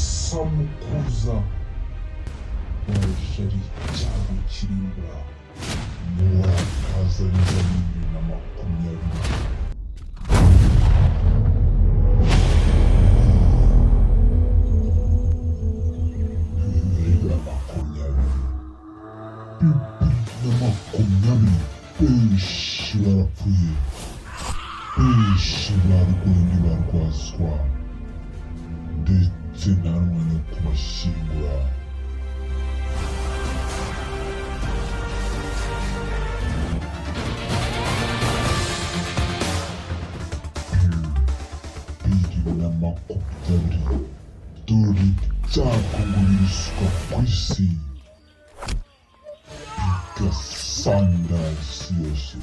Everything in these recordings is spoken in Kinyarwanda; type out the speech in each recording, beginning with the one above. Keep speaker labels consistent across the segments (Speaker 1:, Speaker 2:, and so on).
Speaker 1: Kusamukuza baje ari icyago kirimbura murakaza neza 2020. 2020 benshi barapfuye, benshi barwaye ntibarwazwa, ndetse nta n'umwanya wo kubashyingura. 2020 dore ibyago ngo biruswa ku isi bigasandara isi yose.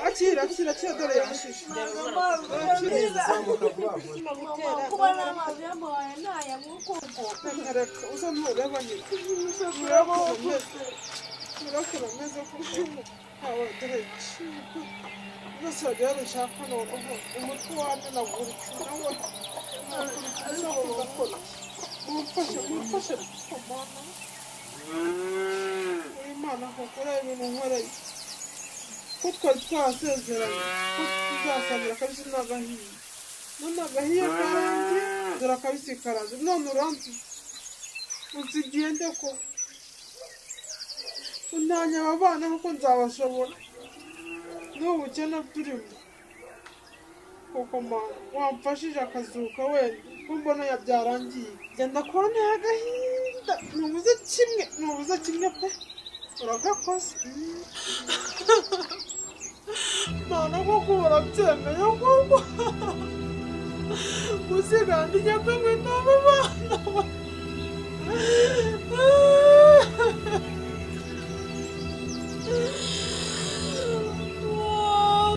Speaker 2: Akira akira akira dore yashishe.
Speaker 3: Kuba n'amazi yamuhaye ntayamukuko.
Speaker 2: Reka usa ntureba nyine. Murakora meze kuko ntawe dore yashishe. Byose wagira ngo nshaka noneho umutwe wamenaguritse nawe mumfashe mumfashe mana. Mana koko ureba ibintu nkoreye, ko twari twarasezeranye ko tuzasangira akabisi n'agahiye, none agahiye karangiye, dore akabisi karaje, none uransize, unsigiye nde koko? Untanye aba bana kuko nzabashobora n'ubu bukene turimo koko? Mana, wamfashije akazuka wenda, ko mbona ya byarangiye. Genda kubona agahinda, ntubuze kimwe, ntubuze kimwe pe, uragakoze. Mana koko barabyemeye koko gusiga ndijya kumwe n'abo bana?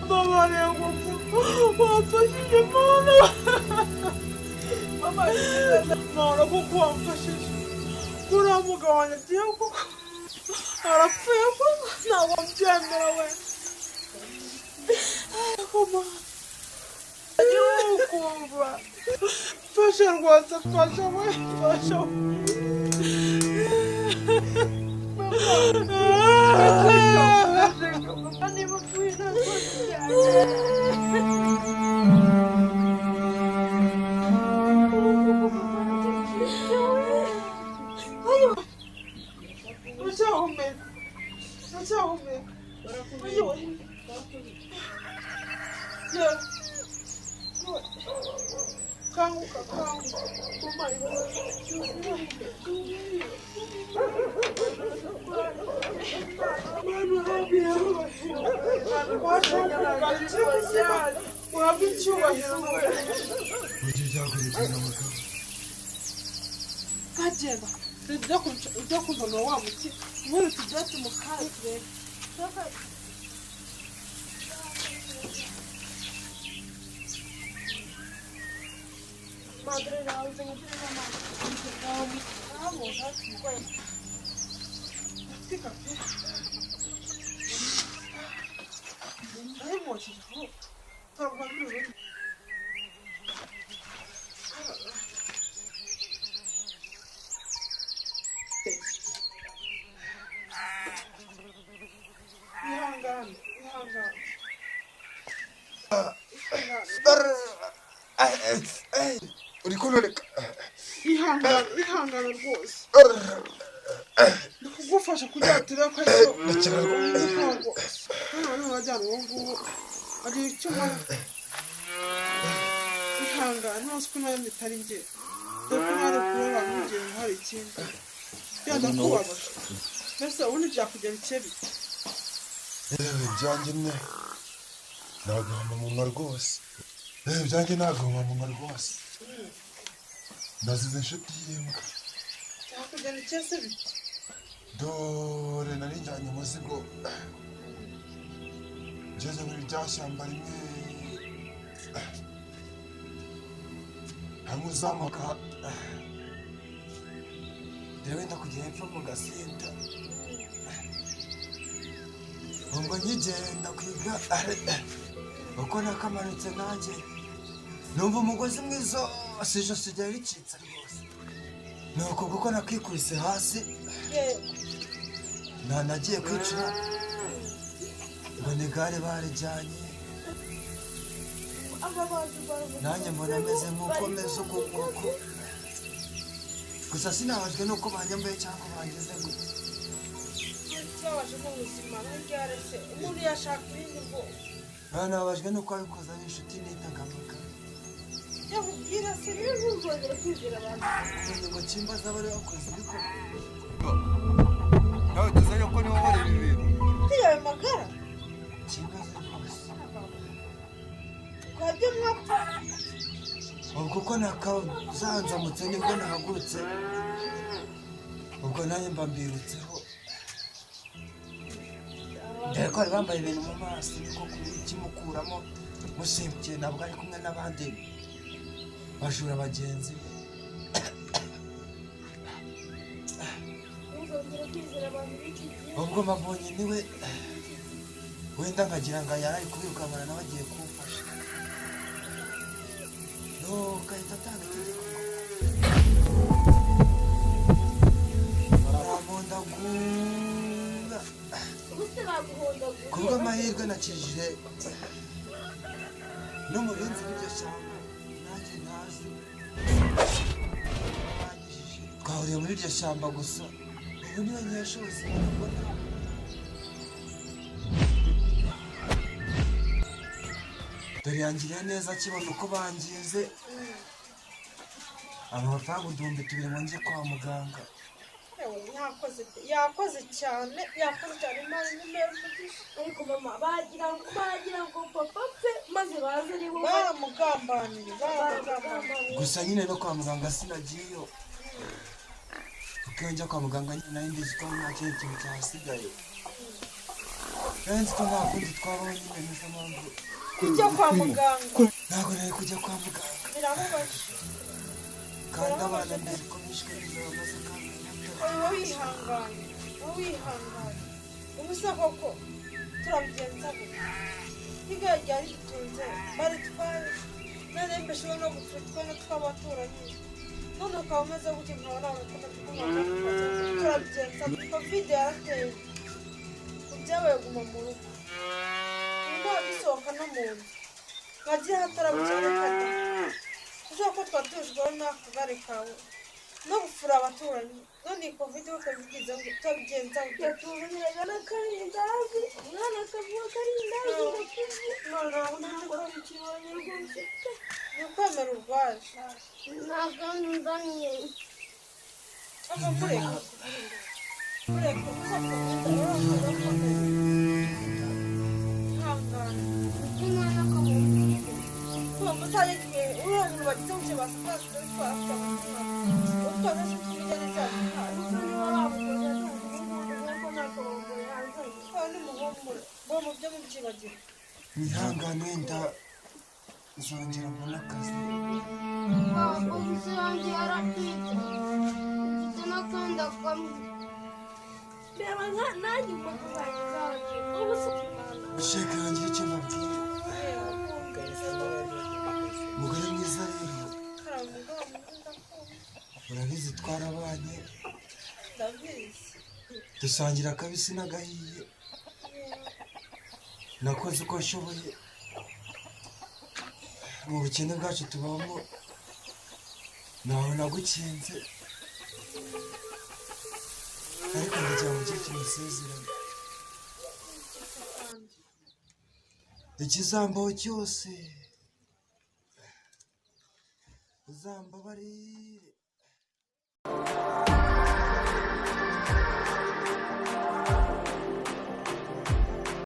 Speaker 2: Mbabariye koko, wamfashije Mana. Mana koko wamfashije, kuriya mugabo wanjye agiye koko, arapfuye koko, ntabwo mbyemera we. Ariko Mana, ukumva mfasha rwose, mfasha we, mfasha we.
Speaker 3: Mama niba upfuye nta kundi byagenda.
Speaker 2: Uracyahumeka, uracyahumeka. Yewe. Yewe. Kanguka, kanguka. Mana, uhabwe icyubahiro.
Speaker 1: Ujye byakurekera abagabo.
Speaker 2: Kagenda ujya kuzana wa muti ubundi tujya mu kanya turebe. Atwika pe, ndabimwokeje vuba, turarwanya urundi. Ihangane, ihangane, ihangane.
Speaker 1: Uri kuntureka.
Speaker 2: Ihangane, ihangane rwose, ndi kugufasha kugira ngo turebe ko aricyo. Ntabwo hano bariho barajyana uwo nguwo agira icyo nkora. Ihangane, ntuzi ko nayo bitari njye, dore ko nawe kureba ntugira ngo hari ikindi byenda kubabaje. Mbese ubundi byakugera bike bite?
Speaker 1: Yewe, ibyanjye ne ni agahomamunwa rwose. Yewe, ibyanjye ni agahomamunwa rwose, nazize inshuti y'imbwa.
Speaker 2: Byakugera bike se bite?
Speaker 1: Dore nari njyanye umuzigo, ngeze muri rya shyamba rimwe hamwe uzamuka rero wenda kugera hepfo mu gasinda, ubwo nkigenda ku igare uko nakamanutse nanjye numva umugozi mu izosi, ijosi ryari ricitse rwose. Nuko kuko nakikubise hasi, nagiye kwicura ngo ni igare barijyanye, nanjye mbona ameze nk'uko meze uku nguku. Gusa sinabajwe n'uko banyambaye cyangwa bangize gutya.
Speaker 2: Ikibabaje mu buzima nk'igare se umuntu yashaka irindi rwose.
Speaker 1: Nababajwe n'uko wabikoze ari inshuti nitaga amagara.
Speaker 2: Yakubwira se rero, ntuzongere kwizera abantu.
Speaker 1: Ubumenyi ngo kimbaza bari bakoze ariko
Speaker 4: Nawe tuzayo ko niwe ubona ibi bintu.
Speaker 2: Ayo magara.
Speaker 1: Kimbaza rwose.
Speaker 2: Twajya mwapfa.
Speaker 1: Ubwo uko nakazanzamutse nibwo nahagurutse, ubwo nanjye mba mbirutseho, dore ko bari bambaye ibintu mu maso, niko kukimukuramo musimbukiye. Ntabwo ari kumwe n'abandi bajura bagenzi be.
Speaker 3: Ntuzongere kwizera abantu b'iki gihe.
Speaker 1: Ubwo mbabonye niwe, wenda nkagira ngo yari ari kubirukankana nawe agiye kumfasha, nuko ahita atanga itegeko ngo baramundagura. bw'amahirwe nakijije n'umurinzi w'iryo shyamba nanjye ntazi. Banyijije. Twahuriye muri iryo shyamba gusa ubu niwe nkesha ubuzima mbona. Dore yangiriye neza akibona uko bangize amafaranga 2000 ngo njye kwa muganga.
Speaker 2: Yewe, yakoze pe, yakoze cyane, yakoze cyane. Imana nimero umugisha.
Speaker 3: Ariko mama, bagira ngo papa apfe maze baze ari bo.
Speaker 2: Baramugambaniye, baramugambaniye.
Speaker 1: Gusa nyine no kwa muganga sinagiyeyo, kuko iyo njya kwa muganga nyine nari mbizi ko nta kindi kintu cyahasigaye. Nari nzi ko nta kundi twabaho nyine, nizo mpamvu
Speaker 2: Kujya kwa muganga
Speaker 1: ntabwo nari kujya kwa muganga.
Speaker 2: Birababaje.
Speaker 1: Kandi abana mbizi ko bishwe n'inzara bamaze kandi
Speaker 2: Wowe wihangane, wowe wihangane. Ubu se koko turabigenza gute? N'igare ryari ritunze baritwaye, none mbese no gupfa utwana tw'abaturanyi, none ukaba umeze gutya, nkaba nta rukundo rw'umwana. Turabigenza gute? Covid yarateye, ibyabaye guma mu rugo, ubu nta dusohoka no mu nzu nkagira hatarabucya. Reka da, ushobora ko twari tujweho n'akagare kawe no gufura abaturanyi, none iyi Covid ko bigize ngo turabigenza gute?
Speaker 3: Yatuzaniraga n'akarindazi, umwana akavuga akarindazi ndakuze.
Speaker 2: Noneho
Speaker 3: ntabwo tukibonye rwose.
Speaker 2: Ni ukwemera urwaje.
Speaker 3: Ntabwo nzaniye.
Speaker 2: Ava, mureka, mureka uzakugenda urakomeye, ihangane.
Speaker 3: Umwana akamubwira.
Speaker 2: Kumva uzajya igihe uriya muntu bagize gutya basakaza bitwara afite amafaranga utwaza se tumujya neza.
Speaker 3: Gusa niba bamukoze ntabwo ko nta kabombo yazanye.
Speaker 2: Twawe n'umuhumure bo mu byo mubyibagirwa.
Speaker 1: Mwihangane, wenda nzongera mbone akazi.
Speaker 5: Ubu yanjye yaracitse, mfite n'akenda kamwe.
Speaker 3: Reba nka nanjye imbaga zanjye zaracitse ubu se.
Speaker 1: Sheke yanjye, icyo mbabwira, umugore mwiza rero, urabizi twarabanye,
Speaker 2: Ndabizi.
Speaker 1: dusangira akabisi n'agahiye. Nakoze uko nshoboye mu bukene bwacu tubamo, ntawe nagukinze, ariko ndagira ngo ugire ikintu usezeranye: ikizambaho cyose uzambabarire.